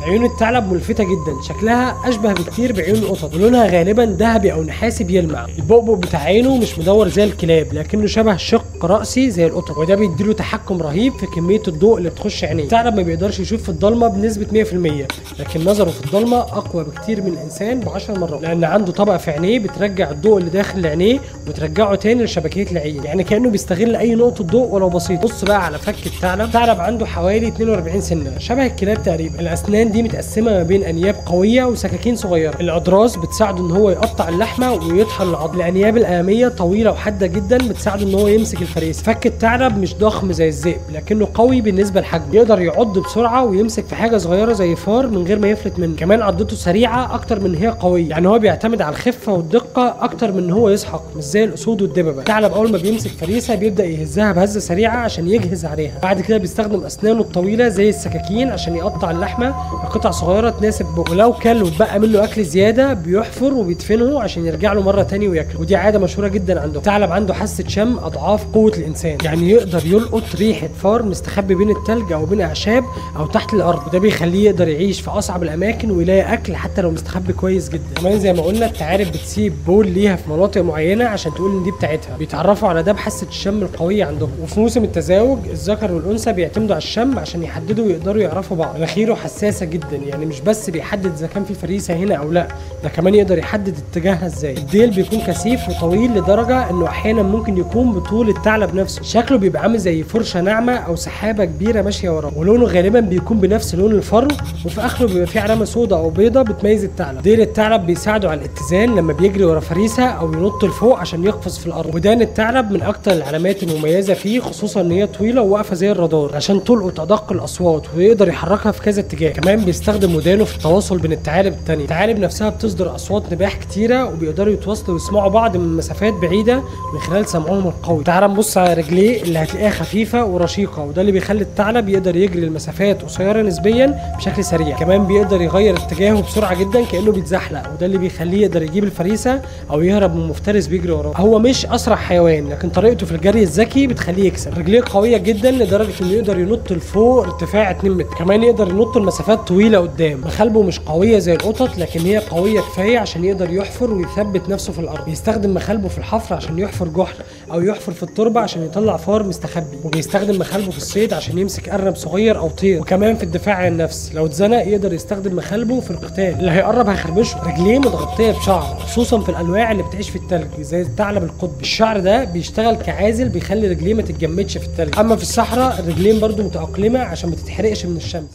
عيون الثعلب ملفته جدا، شكلها اشبه بكتير بعيون القطط، ولونها غالبا ذهبي او نحاسي بيلمع. البؤبؤ بتاع عينه مش مدور زي الكلاب، لكنه شبه شق راسي زي القطط، وده بيديله تحكم رهيب في كمية الضوء اللي بتخش عينيه. الثعلب ما بيقدرش يشوف في الضلمة بنسبة 100%، لكن نظره في الضلمة اقوى بكتير من الانسان ب10 مرات، لان عنده طبقه في عينيه بترجع الضوء اللي داخل عينيه وترجعه تاني لشبكيه العين، يعني كانه بيستغل اي نقطة ضوء ولو بسيطة. بص بقى على فك الثعلب. الثعلب عنده حوالي 42 سنة، شبه الكلاب تقريبا. الاسنان دي متقسمه ما بين انياب قوية وسكاكين صغيرة. الاضراس بتساعده ان هو يقطع اللحمة ويطحن العظم. الانياب الامامية طويلة وحاده جدا، بتساعده ان هو يمسك الفريسه. فك الثعلب مش ضخم زي الذئب، لكنه قوي بالنسبة لحجمه، يقدر يعض بسرعة ويمسك في حاجة صغيرة زي فار من غير ما يفلت منه. كمان عضته سريعة اكتر من هي قوية، يعني هو بيعتمد على الخفة والدقه اكتر من ان هو يسحق، مش زي الاسود والدببه. الثعلب اول ما بيمسك فريسة بيبدا يهزها بهزه سريعة عشان يجهز عليها، بعد كده بيستخدم اسنانه الطويلة زي السكاكين عشان يقطع اللحمة لقطع صغيرة تناسب بقه. ولو كل واتبقى منه اكل زيادة بيحفر وبيدفنه عشان يرجع له مرة ثانية وياكله، ودي عادة مشهورة جدا عنده. الثعلب عنده حاسه شم اضعاف قوة الانسان، يعني يقدر يلقط ريحه فار مستخبي بين الثلج او بين اعشاب او تحت الارض، وده بيخليه يقدر يعيش في اصعب الاماكن ويلاقي اكل حتى لو مستخبي كويس جدا. كمان زي ما قلنا الثعالب بتسيب بول ليها في مناطق معينة عشان تقول ان دي بتاعتها، بيتعرفوا على ده بحاسه الشم القوية عندهم. وفي موسم التزاوج الذكر والانثى بيعتمدوا على الشم عشان يحددوا ويقدروا يعرفوا بعض. مناخيره حساسة جدا، يعني مش بس بيحدد اذا كان في فريسة هنا او لا، ده كمان يقدر يحدد اتجاهها ازاي. الديل بيكون كثيف وطويل لدرجة انه احيانا ممكن يكون بطول الثعلب نفسه. شكله بيبقى عامل زي فرشه ناعمة او سحابه كبيرة ماشية وراه، ولونه غالبا بيكون بنفس لون الفرو، وفي اخره بيبقى فيه علامة سوداء او بيضاء بتميز الثعلب. ديل الثعلب بيساعده على الاتزان لما بيجري ورا فريسة او ينط لفوق عشان يقفز في الارض. ودان الثعلب من اكتر العلامات المميزة فيه، خصوصا ان هي طويلة وواقفه زي الرادار عشان تلقط ادق الاصوات ويقدر يحركها في كذا اتجاه. كمان بيستخدم ودانه في التواصل بين الثعالب الثانية. الثعالب نفسها بتصدر اصوات نباح كتيرة، وبيقدروا يتواصلوا ويسمعوا بعض من مسافات بعيدة من خلال سمعهم القوي. تعال نبص على رجليه اللي هتلاقيها خفيفة ورشيقه، وده اللي بيخلي الثعلب يقدر يجري المسافات قصيرة نسبيا بشكل سريع. كمان بيقدر يغير اتجاهه بسرعة جدا كانه بيتزحلق، وده اللي بيخليه يقدر يجيب الفريسه او يهرب من مفترس بيجري وراه. هو مش اسرع حيوان، لكن طريقته في الجري الذكي بتخليه يكسب. رجليه قوية جدا لدرجة انه يقدر ينط لفوق ارتفاع 2 متر، كمان يقدر ينط لمسافات طويلة قدام. مخالبه مش قوية زي القطط، لكن هي قوية كفاية عشان يقدر يحفر ويثبت نفسه في الارض. بيستخدم مخالبه في الحفر عشان يحفر جحر او يحفر في التربة عشان يطلع فار مستخبي، وبيستخدم مخالبه في الصيد عشان يمسك ارنب صغير او طير، وكمان في الدفاع عن النفس لو اتزنق يقدر يستخدم مخالبه في القتال، اللي هيقرب هيخربشه. رجليه متغطيه بشعر، خصوصا في الانواع اللي بتعيش في التلج زي الثعلب القطبي. الشعر ده بيشتغل كعازل بيخلي رجليه ما تتجمدش في التلج. اما في الصحراء الرجلين برضو متاقلمه عشان ما تتحرقش من الشمس.